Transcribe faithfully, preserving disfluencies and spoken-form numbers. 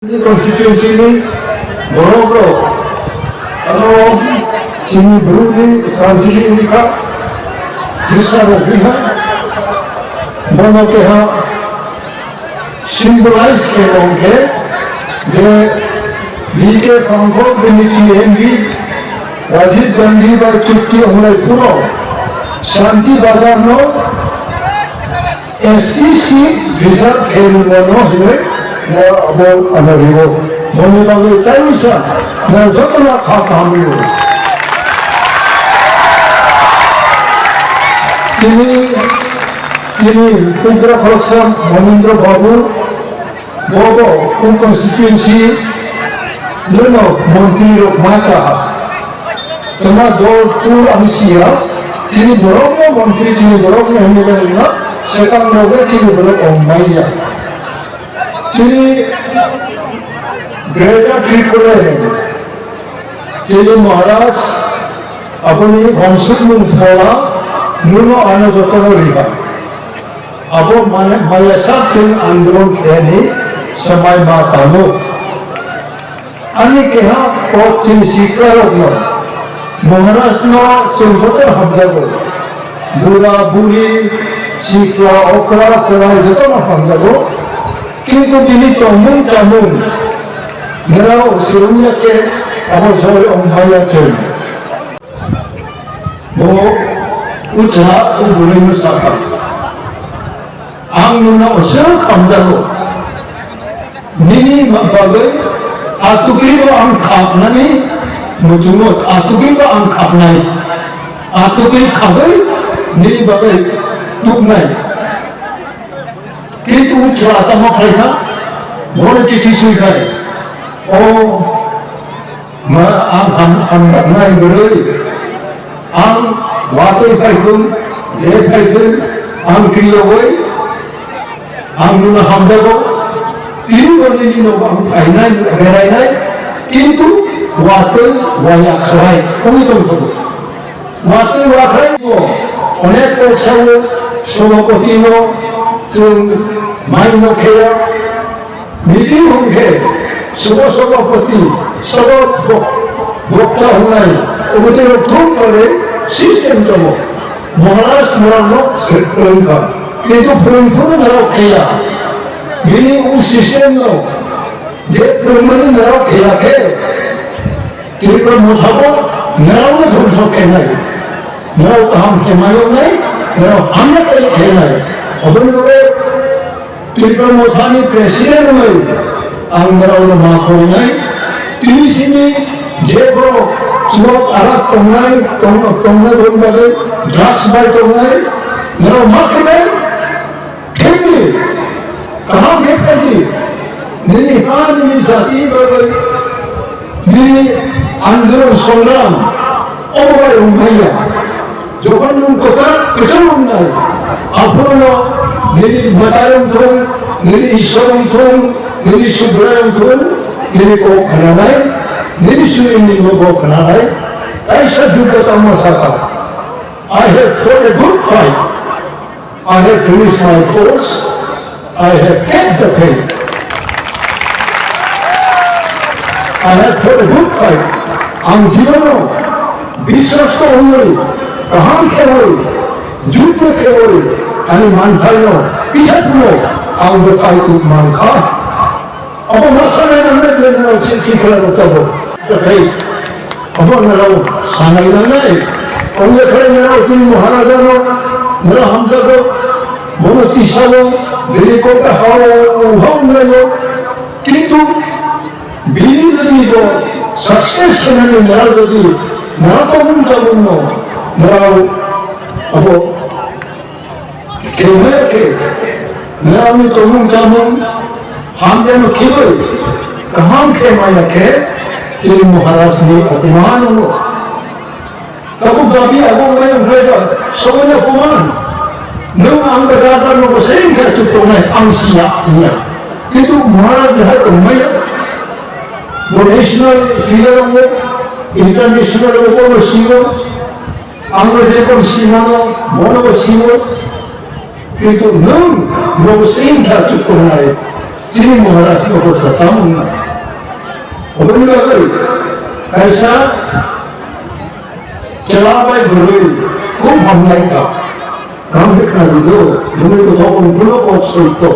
Constituency ni borok rok ano chini bru ni council ni kha bwsa rok ri ha bono keha symbolize khe wng khe je B K Phangkhor bini T M B Rajiv Gandhi bai chukti wnglai phuru Shanti Bazar no S E C reserve khe rwmano hinwi abo ano riwo. Boni bagwi tei wngsa nang jotono kha kaham rwo. Tini, tini Ugra Khoroksa Monindra Babu, bobo o constituency nono montri rok ma cha ha. Tama dol tur ang siya, chini borok no montri, chini borok no M L A na, sekang rogo chini borok om maya. Chini Greater Tripura, chini Maharaj, aboni wansuk mung phola, nuno ano jotono riha. Abo mane maya sak chini andolon khayani samai ma tamo. Ani keha kok chini sikla rokno, Maharaj no chwng joto hamjago. Bura, buri, sikla, okra, chwrai joto no hamjago. Kintu bini tongmung chamung, nirao swrwngya khe abo joi ongmaya chwng. Bo ucha o bwrwi no sakha. Ang nwngno aswk hamjago. Nini bagwi a tugribo ang khapnani muchungo, a tugribo ang khapnai. A tugri khagwi nini bagwi tuknai. Kintu chwla tamo khlaikha, bono chithi swikhai. O Ma, ang ham, hamjaknai bwrwi. Ang watwi phaikung, je phaikung, ang kwlogwi, ang nwngno hamjago. Tini bo nini nogo ang phainai, berainai, kintu watwi waya khlai, wngwi tongkha bo. Watwi wakhlai bo, onek kok sao, sobhapoti no, chwng mai no kheya, Meeting hwnkhe sobo sobo poti, sobo bo-, bokta hwnai, obotwi rok thum kore system tongo. Maharaj norokno se-, phwrwngkha. Kintu phwrwngphuru norok kheya. Bini o system no je phwrwngmani norok kheya khe, Tripura Motha bo norokno dhongso khenai. Norok kaham khe mayoknai, norok hamya khe khenai. Oboni bagwi Tripura Mothani president wngwi ang norokno ma khoroknai. Tini simi je borok chwng arak tongnai, tong-, tongnai borokni bagwi drugs bai tongnai, norok ma khenai. Khe di, kaham khe khe di. Nini ha, nini jati bagwi, nini andolon songram, obo bai wng manya. Jokhon nwng kwtal kwchang wngnai, aphuru no nini mwtai wng thung, nini Ishwar wng thung, nini Subrai wng thung, nini kok khnanai, nini suri ni nogo khnanai, kaisa Buddha tamo sakha, "I have fought a good fight." I have finished my course. I have kept the faith. I have fought a good fight. Ang jibono biswas wngwi, kaham khewi, juddo khewi, ani manthaino, kisa phano ang bo kaituk mankha. Abo ma sanai nangnai ble norok si-, sikla rok tabuk. Tei abo norok sanai nangnai. Ongya khe norok chini Maharaja no norok hamjago. Bono tisao bini kok ta hao hao wnglaio. Kintu bini jodi bo success khenani norok jodi norok tongmung chamung no norok abo Khe maya khe, norokni tongmung chamung hamyano khibwi, kaham khe maya khe, chini Maharajni opoman wngo. Tabuk dabi abo maya wngkhlai ba, somoino opoman. Nwng ang da da da no bo se wngkha chuk tongnai, ang siya, hinya. Kintu Maharaj ni hai tongmaya, bo national figure wngo, international wngo, bono siyo. Ang bo jekon simano, bono bo simo, kintu nwng bo singkha chukurnai. Chini Maharaj no kok sa tamo wngna. Oboni bagwi kaisa chwla bai bwrwi khub hamlai kha. Kaham khe khna rwdi, bumui kothok wng phano kok soi to.